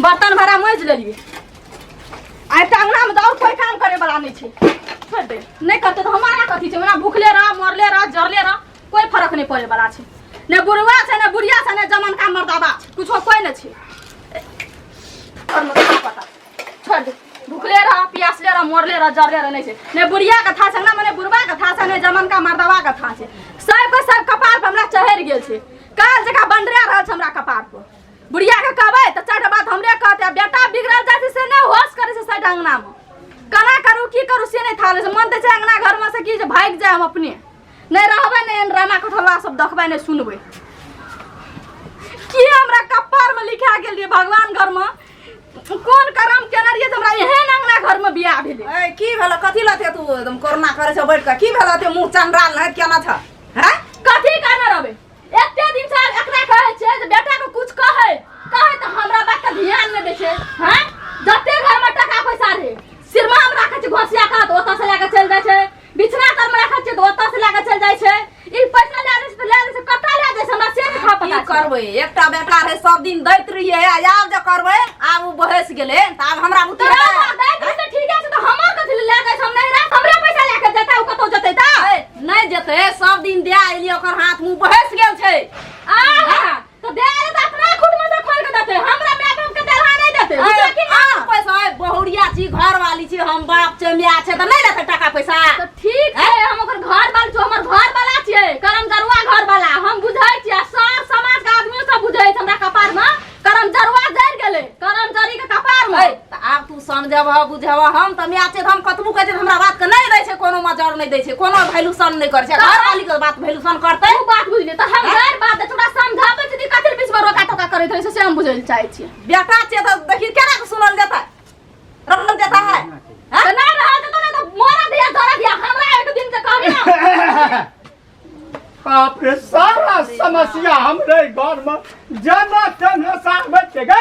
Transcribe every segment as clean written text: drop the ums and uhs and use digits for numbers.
बर्तन भाड़ा मजि लेलियै। आइ तऽ अङ्गनामे तऽ आओर कोइ काम करे वाला नहि छै। छोड़ि दे, नहि करतै तऽ हमारा कथी छै? ओना भूखले रह, मरले रह, जरले रह, कोइ फरक नहि पड़े वाला छै। ने बुढ़वा छै, ने बुढ़िया छै, ने जमनका मर्दाबा छै, कुछो कोइ नहि छै घरमे। पता छोड़ दे, भूखले रह, प्यासले रह, मरले रह, जरले रह, नहि छै। ने बुढ़िया के था छै अंगनामे, ने बुढ़वा के था छै, ने जमनका मर्दाबा के था छै। सबके सब कपार पर हमरा चढ़ि गेल छै। काल जकाँ बंडरा रहल छै हमरा कपार पर। बुढ़िया के कहबै तऽ चारिटा बात हमरे कहतै। आ बेटा बिगड़ल जाइ छै से नहि होश करै छै। साइड अंगनामे केना करू, की करू, से नहि था रहल छै। मन तऽ छै अंगना घरमे से की जे भागि जाय हम अपने, नहि रहबै, नहि एहन रामा कठोलवा सब देखबै, नहि सुनबै। की हमरा कपारमे लिखा गेल रहियै भगवान घरमे? कोन करम केने रहियै जे हमरा एहन अंगना घरमे बियाह भेलै? ए, की भेल? कथी लते तू एकदम कोरोना करे छ बैठ के? की भेल? ते मुंह चंडाल नहीं केना छ हैं? कथी कहने रहबै? एते दिन से एकरा कहै छियै जे बेटा के कुछ कहै कहै तऽ हमरा बात के ध्यान नहि दै छै। हैं, जते घर में टका पैसा रहे, सिरमा में राखै छै घोसिया के, तऽ ओतऽ से लए के चलि जाइ छै। बिछना तर में राखै छियै तऽ ओतऽ से लए के चलि जाइ छै। ई पैसा लए लै छै तऽ लए लै छै, कतऽ लए जाइ छै हमरा से नहि पता। की करबै? एकटा बेटा रहे, सब दिन दैत रहियै। आ आब जे करबै? आब ओ बहस गेलै तऽ आब हमरा बुते तऽ दैत रहियै तऽ ठीके छै, तऽ हमर कथी लए जाइ छै? हम नहि राख, हमरे पैसा लए के जेतै ओ कतौ जेतै तऽ? नहि जेतै। सब दिन दए एलियै, ओकर हाथ मुंह बहस गेल छै। आहा, तऽ दे आएल तऽ अपना खुद में से खोल के देतै, हमरा my बाप के देलहा नहि देतै, बुझलियै कि ना? पैसा बहुरिया छी, घर वाली छी हम, बाप छै, my छै, तऽ नहि लेतै टाका पैसा? तऽ ठीक छै, हम ओकर घर वाली छियै, हमर घर वाला छियै, करम जरुआ घर वाला। हम बुझै छियै आ सब समाज के आदमी सब बुझै छै, हमरा कपार में करम जरुआ जरि गेलै, करम जरी के कपार में। तऽ आब तू समझबह बुझबह। हम तऽ my छै, तऽ हम कतबो कहै छियै तऽ हमरा बात के नहि दै छै, कोनो मजर नहि दै छै, कोनो वैल्यूशन नहि करै छै। घर वाली के बात वैल्यूशन करतै? तू बात बुझली तऽ हम गैर बात दै, तोरा समझाबै छी, कथी बीच में रोका टोका करैत रहै छै, से हम बुझै लए चाहै छियै। बेटा छै तऽ देखी केना के सुनल जेतै, रहल जेतै हैं? तऽ नहि रहल जेतौ ने तऽ मरऽ दिया, जरऽ दिया हमरा, एक दिन के कहबी ना। बाप रे, सारा समस्या हमरे घर में जना तेना साहब छै गे।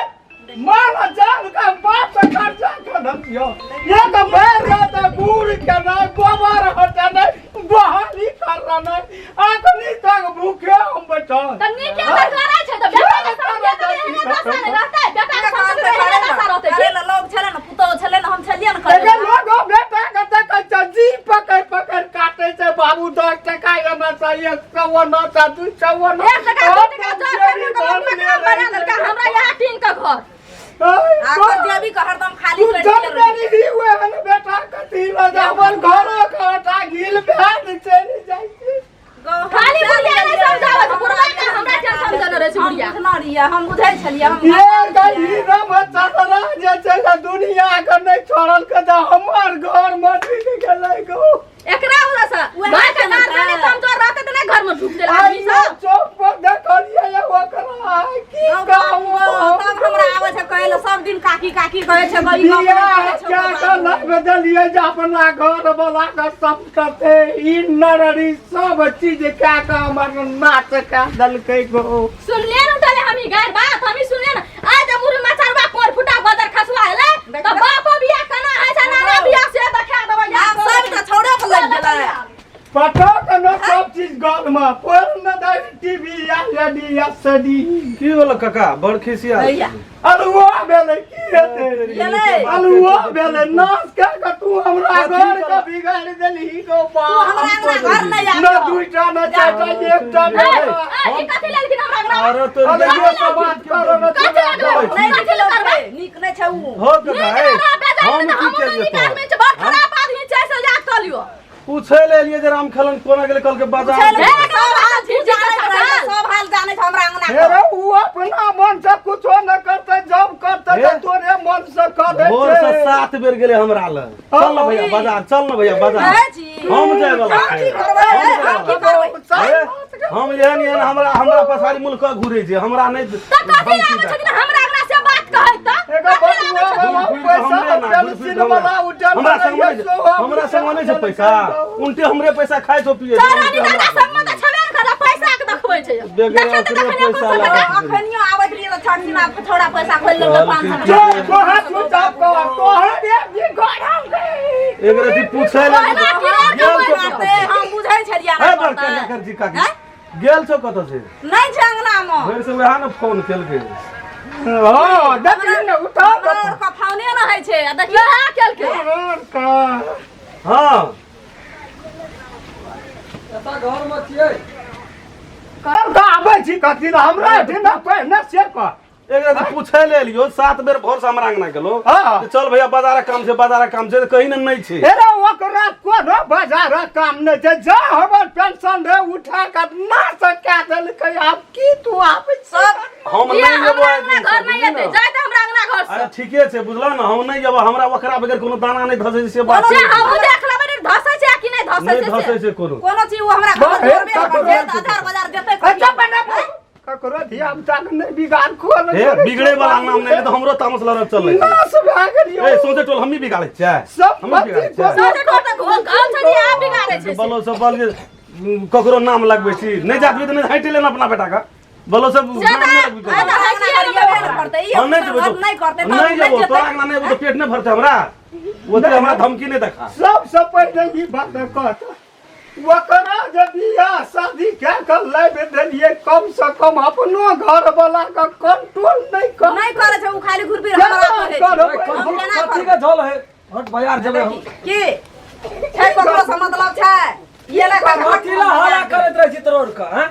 मारा जान के बाप से खर्चा कर दियो। ये तो बैर रहते बूढ़ के नहीं, गोबर हटे नहीं, बहाली कर रहा नहीं, अखनी तक भूखे हम बैठल। तऽ नीके तऽ करै छै, तऽ बेटा के समझे तऽ एहने दशा नहि रहतै, बेटा के समझे तऽ एहने दशा रहतै। करे ला लोग छलै ने, पुतोह छलै ने, हम छलियै ने करे एकर ला। लोगो बेटा के देखै छै, जी पकड़ पकड़ काटे छै। बाबू, 10 टका एना चाहिए, 100 ओना छै, 200 ओना। 1 टका 2 टका जोड़ के लोक मकान बना देलकै हमरा यहाँ टीन के घर। आ ओकर जेबी के हरदम खाली तू करि जब देले रहै। मेरी ही हुए हन बेटा कथी लगा अपन घर के हटा घिल भए चलि जाइ छै। खाली बुढ़िया नहि समझाबै छै, बुढ़वा के हमरा टेंशन देने रहै छै हम बुढ़िया। बुझना रहियै, हम बुझै छलियै हम। ये कही रम चतरा जे छै से दुनिया के नहि छोड़ल के तऽ हमर घर मे ढुकि गेलै गो। एकरा वजह से उएह घर के छै ने। गार्जियन कमजोर रहतै तऽ नहि घर में ढुकतै आदमी आइ सब। चौक पर देखलियै ओकरा, की कहू? तब हमरा आबै छै कहै लए, सब दिन काकी काकी कहै छै, गई गप नहि बियाह करै छै। क्या के लग देलियै जे अपना घर वाला के सब करते, ई नररी सब चीज कए के हमर नाच कए देलकै गो। सुनलियै ने उठले हम ई गैर बात, हम ई सुनलियै ने। आज जब मुरी मचरवा कोर फुटा बदर खसुआ एलै तऽ बापो बियाह केना होइ छै, नाना बियाह से देखा देबै। आब सब तऽ छौड़े पर लागि गेलै। पटक न सब चीज गल में पर न दै टीवी या एडी या सडी। की होलो काका, बड़ खिसिया? भैया। अलुआ भेलै, की हेतै? गेलै। अलुआ भेलै, नाश कए के तू हमरा कथी घर के करब? बिगाड़ि देलही गो। तू हमरा बाप अंगना घर नहि न आबियौ। दूटा न चारिटा, एकटा ए, बेटा। ए, ई कथी लेलखिन हमरा अंगना में? अरे तो अरे ये सब बात करो न। कथी लगलै? नहि कथी नीक लगलै? छै, नीक नहि छै उ। हो काका, नीक ए, रहै, बेजाय हम नहि तऽ की हमहूँ केलियै नीक तोरा? आदमी छी, बड़ खराब आदमी छै से याद कऽ लियौ। पूछे ले एलियै जे राम खेलन कोना गेलै, कहलकै बाजार पूछै लए गेलै। हे, सब हाल झूठ जानैत रहै छै, चाल। सब हाल जानै छै हमरा अंगना हे के। रे, उ अपना मन से कुछो न करते, जब करते हे? तऽ तोरे मन से करे भोर से छै। 7 बेर गेलै हमरा लग, चल ना भैया बाजार, चल ना भैया बाजार। कहै छी। हम जाय वाला हम की करबै? हे, हम की करबै? हे, हम एहन एहन हमरा हमरा पछाड़ी मुल्क घुरे छै, हमरा नहि तऽ कथी धमकी आबै दे। छथिन हमरा अंगना से बात कहैत तऽ? एगो कथी बटुआ आबै छथिन? बाबा घूरि फिर कऽ पैसा हमरे ना, घूरि फिर पेंसिल कऽ वाला हमरा। उठल हमरा संग नहि छै, हमरा संग नहि छै पैसा, उल्टे हमरे पैसा खाइ छौ पियै छौ, चोरानी उल्टे दादा हमरा। संगमे तऽ छेबे ने करै, पैसा के देखबै छै। बेगर देखियौ तऽ ओकरे तखने अपन पैसा सब लागत। देखा। अखनियो आबैत रहियै तऽ छठिना छौड़ा पैसा खोलि लेलकै 500 कहलकै टका। जो तोहे चुपचाप कर तोहे रे बिगड़ल रे। एक रति पूछे ले ओहिना किराया गेल छौ कमाइ कतऽ से हम बुझै छलियै हे ने बड़का पड़तै। कर जी काकी गेल छौ कतऽ से? नहि छै अंगना मे। भरि से वएह ने फोन केलकै। हाँ, देखली ने उठल। केलकै आ देखियौ वएह केलकै। और का हाँ। एतऽ घरमे छियै। और का आबै छी कथी लए? हमरा एहिठिना पहिने से कह। एक रात पूछे ले लियो, 7 बेर भोर से हमरा अंगना गेलो। हाँ। कि चल भैया बाजार काम छै, बाजार काम छै, तऽ कहीं ने नहीं छै। हेरे ओकरा कोनो बाजारक काम नहि छै, जा हमर पेंशन रे उठा कऽ ना से कए देलकै। आब की तू आबै छी? हम ये नहीं जेबो हमरा आइ अंगना दिन से, घर नहीं बुझली एतै, ने? जाय तऽ हमरा अंगना घर से। अरे ठीके छै, बुझल ने, हम नहीं जेबो, हमरा ओकरा बगैर कोनो दाना नहीं धसै छै, से बात से छै। हमहूँ देख लेबै रे, धसै छै आ कि नहि धसै नहीं छै से। धसै छै कोनो। कोनो चीज ओ हमरा घर बाप रे, जोड़बे नहि ककरो करै छै, तऽ हजार बाजार जेतै। अच्छा बना, ककरो धिया पुता के नहि बिगाड़ खोल। हे बिगड़े वाला नाम नहीं ले तऽ हमरो तामस लड़त चलै छै। नाश भए गेलियौ। ए सोचे टोल हमही बिगाड़ै छियै। सब हमही बिगाड़ै पति छियै। सौंसे टोल तऽ घोल छै जे आब बिगाड़ै छै से। बलो सब बल जे ककरो नाम लगबै छी, नहि जातबी तऽ नहि हटि लेना अपना बेटा का। बलो सब से नाम तऽ नहि लगबै आइ ककरो। तऽ हटिए लेबै ओकरा। करतै ई हम नहि जेबै घर नहि करतै तऽ नहीं जेबो जेतै। तोरा अंगना नहीं जेबो तऽ पेट नहि भरतै हमरा। ओते हमरा धमकी नहि देखा। सबसँ पहिले ई बात कहत, ओकरा जे बियाह शादी कए कऽ लाबि देलियै, कम से कम अपनो घर वाला के कंट्रोल नहि कर। नहि करै छै ओ, खाली घुर फिर केना हमरा कहै छै। करबै? हम केना कथी करबै? के झोल है? हट, बाजार जेबै हम। की छै? ककरो से मतलब छै? ये लए कऽ कथी ला हल्ला करैत रहै छी तोर के? हैं,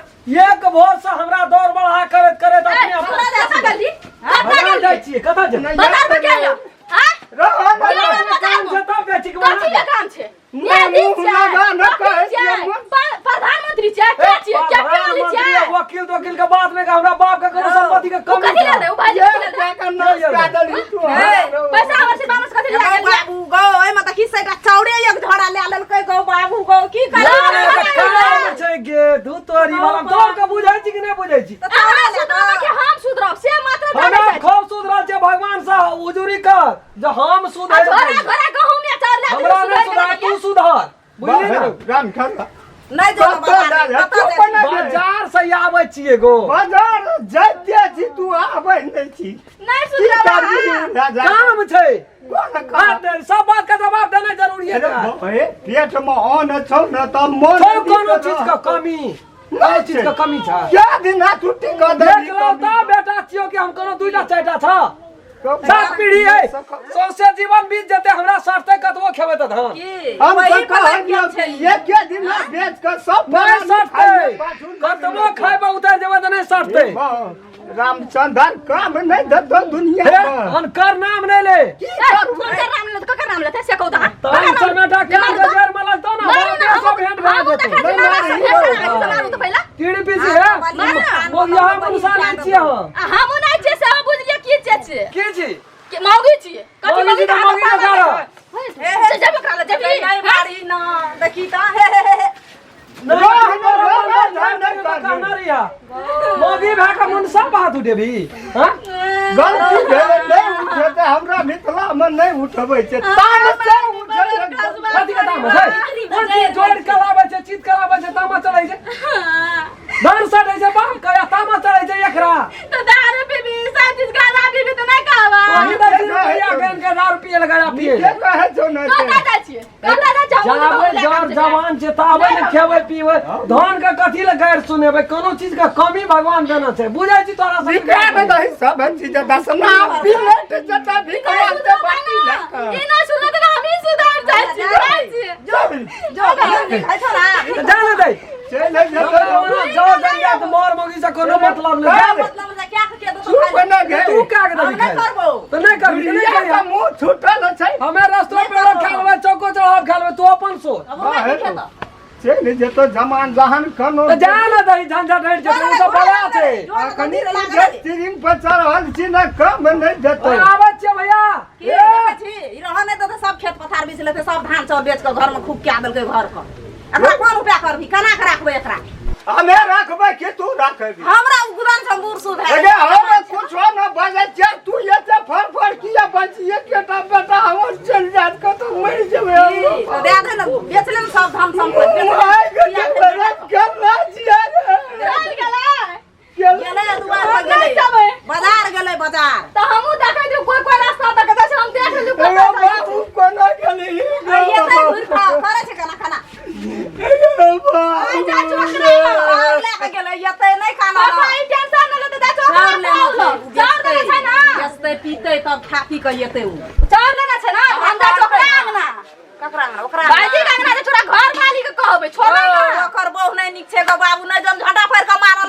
एक भोर से हमरा दौड़ बढ़ा करैत करैत अपने ए, अपने कतऽ गेलही? कतऽ बाजार गेलही? जाइ छियै। कतऽ जेबै? बाजार मे गेल आँय? रहऽ ने। गेल बाजार मे? काम छै तब जाइ छी कि कथी के काम छै? नहि, न्यायाधीश मुँह छै, लगा न वकील कहै छियै, छै, मुँह- प्रधानमंत्री छै, के छियै, के वाली प्रधानमंत्री छै? आ वकील तोकील के बात नहि, हमरा बाप के कोनो संपत्ति के ओ कमी कथी छै। ले दे? ओ भाईजी कथी ले दे? कए कऽ नाश कए देलही तू हमरा? पैसा हमर से वापस कथी ले गौ गेल? बाबू गौ, ओहिमे तऽ की सैटा चाउरे एक झोरा लए लेलकै। गौ बाबू गौ, की नहि, करबै? तऽ काम छै गे, धू तोरी वाला तोर के बुझै छी कि नहि बुझै छी? तऽ चाउरे अहाँ लए सुधरबै कि हम सुधरब से मात्र हमरा जानै छै। खूब सुधरल छै, भगवान से उजुरी कर जे हम आ सुधर झोरा झोरा गहूम या चाउर लए हमरा के नहि सुधर सुधार, तू सुधर, बुझली ने? राम खेला। नहि जो कतऽ बाजार, जाइ? कतऽ तू जाइ? बना दे। बाजार से आबै छियै गो। बाजार जाइते छी, तू आबै नहि छी। नहीं की सुधरब करबही? अहाँ। राजा? काम छै। कोन काम? हाँ, ते सब बात के जवाब देना जरूरी है। अरे हे, पेट में अन्न छौ ने तऽ मन छै कोनो चीज के कमी? कोनो चीज के कमी छै? क्या दिन छुट्टी कऽ देली? एकलौता बेटा छियौ कि हम कोनो दुईटा चारिटा छ? सात पीढ़ी है, सौंसे जीवन बीत जेतै, हमरा सड़तै कतबो खेबै तऽ धान की हम वही तऽ पता कहलियौ के छै। कि एके दिन बेच कऽ सब नहि सड़तै। पाछू नहि कतबो खैबै उतरि जेबै तऽ नहि सड़तै। रामचंद्र काम नहि देतौ दुनिया हे मे। अनकर नाम नहि ले। की ए, करबै? हुनकर नाम लेत, ककर नाम लेतै से कहू तऽ अहाँ। तहन समेटा कान के जड़ में लगतौ ने, मारू ने, बाप रे, सब भेंट भए हमहूँ जेतौ। देखै छी, मारा से भेंट करा, से मारू तऽ पहिला। टीढ़ी पीसी है। मारू ने। मोगिया मुनसा नहि छियै हम। आ हमहूँ नहि छियै से अहाँ बुझलियै की छियै छियै? की छी? कि मौगी छियै। कथी मौगी छी तऽ मौगी मौगी तऽ के अहाँ हे हे से जेबे करा ले, जेबही। नहि मारी ना, देखी तऽ हे हे हे हे। मौगी भए कऽ मुनसा बात उठेबही? हँ, गलती भेलै, नहि उठेतै। हमरा मिथिला मे नहि उठबै छै, ताम से उठै छै। कथी के तामा छै? कोन चीज जोड़ कराबै छै, चीज कराबै छै, तामा चलै छै? धान सटै छै बाप के आ तामा चलै छै एकरा। तऽ दारू पीबी, सब चीज गाँजा पीबी तऽ नहि कहबै। वही 10 रुपया गैन के दारू पिए लगा पिए। के कहै छौ ने? कतऽ जाइ छियै? कतऽ जाइ छियै? हमहूँ तऽ जाबे बहुत जर काम छै। जवान छै ताबे ने खेबै पीबै। धान के कथी लए गारि सुनेबै? कोनो चीज के कमी भगवान देना छै, बुझै छी तोरा सब? बिकाय दही सब चीज, दसना बिलेट जता बिकवा ते बाटी लए कऽ। ई नहि सुधरतै तऽ हमही सुधरि जाइ छियै, जाइ छियै। चल। जो खाइ छौ ना। जा ने दै। चलि जेतै। हमरा जर जंजात मर मौगी से कोनो मतलब नहि। जा। मतलब जे क्या के दोसर चुप खाइ ने गे। तू का के हम देबी नहि खाइ? करबौ। तऽ नहि करबी तऽ नहि दुनिया करिहे। के मुँह छूटल छै। हमे रस्तो पे खा लेबै, चौको चढ़ाव खा लेबै, तू अपन सोच। अब हमरा की खेतौ? चलि जेतौ जमान जहान कनो। तऽ जा ने दही, झंझट हटि जेतौ, ओ सब बड़ा छै। आ कनि तू जे तिरिंग पर चढ़ल छी ने, कम नहि देतौ। आबै छियै भैया। की देखै छी? ई रहऽ नहि देतै, सब खेत पथार बेच लेतै, सब धान चाउर बेच कऽ घरमे खूब कए देलकै घर के। एकरा कोन उपाय करबही? केना के राखबै एकरा? हमे राखबै कि तू राखबी? हमरा उ गुदान छै, बूढ़ सूढ़ भए अगे हम कुछो न बजै छियै, तू एते फर फर किया बजिए? केटा बेटा हमर चलि जायत, कतौ मरि जेबै हम। की? तऽ दए दे ने, बेच ले ने सब धन सम्पत्ति। आइ के जेबै केना छियै रे? चलि गेलै। गेलै दुआर पर नहि गेलै। जेबै। बाजार गेलै, बाजार। तऽ हमहूँ देखै छियै कोइ कोइ रास्ता दऽ कऽ जाइ छै, हम देख लेलियै अरे कतऽ जाइ छै। बाबू कोना गेली? एतै घुरि कऽ करै छै केना खाना। बाबू चाउर लए कऽ गेलै, एतै नहि खाना। पापा, ई टेंशन नहि लेतै, जाइ छै ओकरा चाउर लेना चाउर छै, चाउर देने छै ने। बेचतै पीतै तब। तब खा पी के एतै उ। चाउर लेना छै ना, हम जाइ छियै ओकरा अंगना। ककरा अंगना? ओकरा भाईजी के अंगना जे तोरा घर वाली के कहबै, छोड़बै ओ, ना। ओकर बहु नहि नीक छै गो बाबू, नहि जम झंडा फाड़ि कऽ मारल।